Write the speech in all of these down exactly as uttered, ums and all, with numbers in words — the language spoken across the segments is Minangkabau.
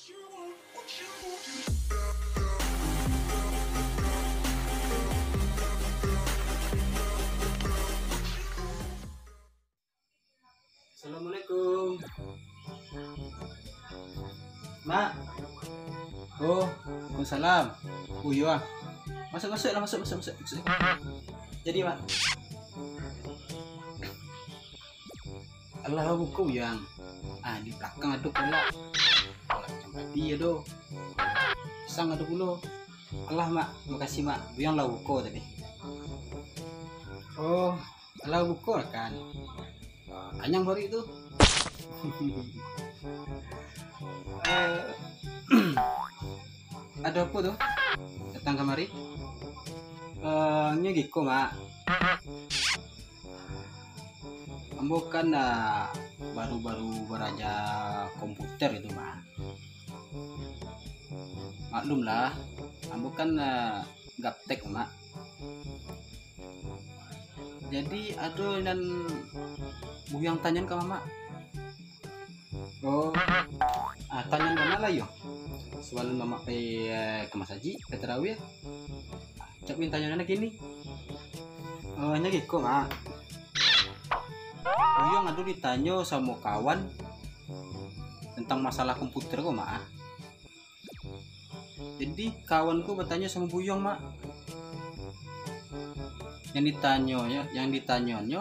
Assalamualaikum. Mak. Oh, waalaikumsalam. Oh, iyo ah. Masuk, masuk lah, masuk, masuk, masuk, masuk. Jadi, Mak. Alah, buko, Buyuang. Ah, di balakang ado kolak. Kolak cempati ado. Pisang ado pulo. Alah, Mak. Makasih, Mak. Buyuang lah buko tadi. Oh, alah buko lah kan. Kanyang baru tu. Eh, ado apo tu? Datang kamari? Eh, nyo giko, Mak. Ambo kan, ah, baru-baru baraja komputer itu, Mak. Maklumlah, ambo kan, ah, gaptek, Mak. Jadi, ado nan Buyuang tanyoan ka Mamak. Oh, ah, tanyoan bana lah yo. Sabalun Mamak pai, eh, ka masajik, pai tarawih, cak Buyuang tanyoan kini. Oh, nyo giko, Mak. Buyuang ado ditanyo samo kawan tantang masalah komputer ko, Mak. Jadi, kawan ko batanyo samo Buyuang, Mak. Yang ditanyo, yang ditanyonyo,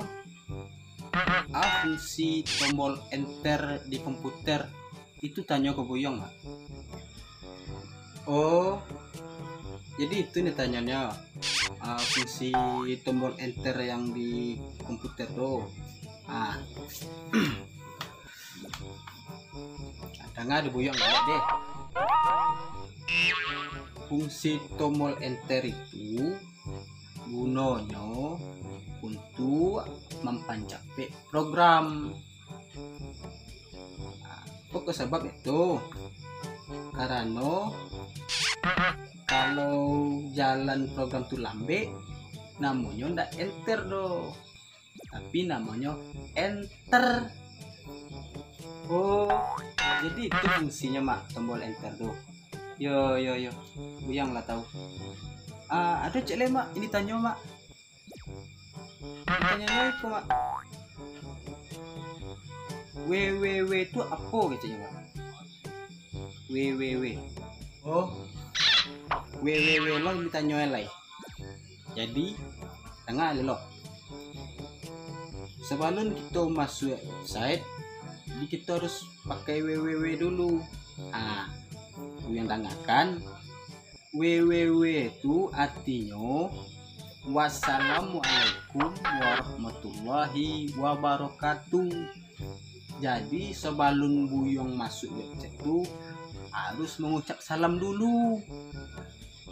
a, fungsi tombol enter di komputer. Itu tanyo ka Buyuang, Mak. Oh, jadi itu ni tanyonyo, a, fungsi tombol enter yang di komputer tu. Ah. Danga dek Buyuang baliak deh. Fungsi tombol enter itu gunonyo untuak mampancapek program. Apo kok sabab itu? Karano kalau jalan program tu lambek, namonyo ndak enter doh. Tapi namonyo enter. Oh, jadi itu fungsinyo, Mak, tombol enter tu. Yo, yo, yo. Buyuang lah tahu. Ah, ado ciek lai, Mak. Ini tanyo, Mak. Tanyo iko, Mak. W W W tu apo katonyo, Mak? W W W. Oh. W W W lo ditanyo lai. Jadi, danga elok. Sabalun kito masuak website, jadi kito harus pakai W W W dulu. Ha, Buyuang dangakan, W W W tu artinyo, "Wassalamualaikum warahmatullahi wabarakatuh." Jadi, sabalun Buyuang masuak website tu, harus mangucap salam dulu.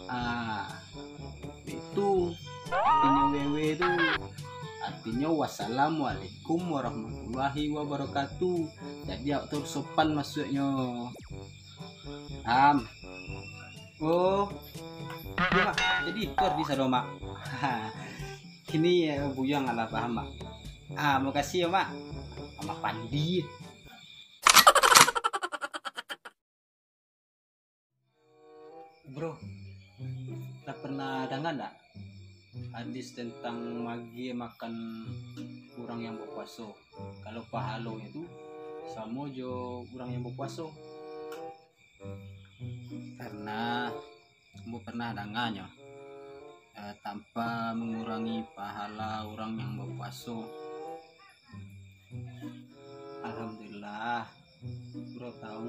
Ah, itu artinyo W W tu. Artinyo, "Wassalamualaikum warahmatullahi wabarakatuh." Jadi, awak tu sopan masuaknyo. Paham? Oh, iyo, Mak. Jadi, itu arti sado, Mak. Kini, eh, Buyuang alah paham, Mak. Ah, makasih yo, Mak. Tambah pandai. Bro, lah pernah danga ndak hadis tentang magiah makan urang yang bapuaso? Kalau pahalonyo tu samo jo urang yang bapuaso. Pernah, ambo pernah danganyo, eh, tanpa mangurangi pahala urang yang bapuaso. Alhamdulillah, bro tahu.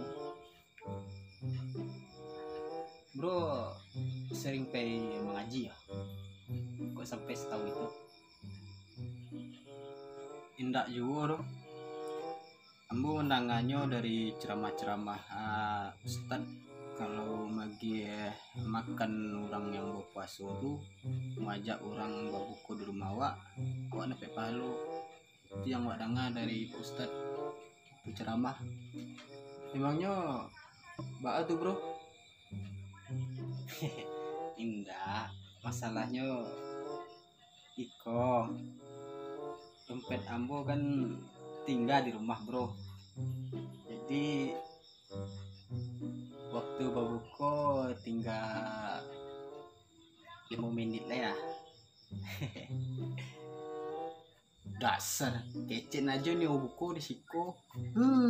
Bro sering pai mangaji yo? Kok sampai satahu itu? Indak juo doh. Ambo mandanganyo dari ceramah-ceramah, ah, ustad, kalau magiah makan urang yang bapuaso tu, maajak urang babuko di rumah awak, awak dapek pahalo. Itu yang awak danga dari Pak Ustad, itu ceramah. Emangnyo baa tu, Bro? Indak, masalahnyo iko, dompet ambo kan tingga di rumah, Bro. Jadi, Tu babuko tingga limo menit lah ya. Dasar, kecek ajo ni babuko di siko. Huh.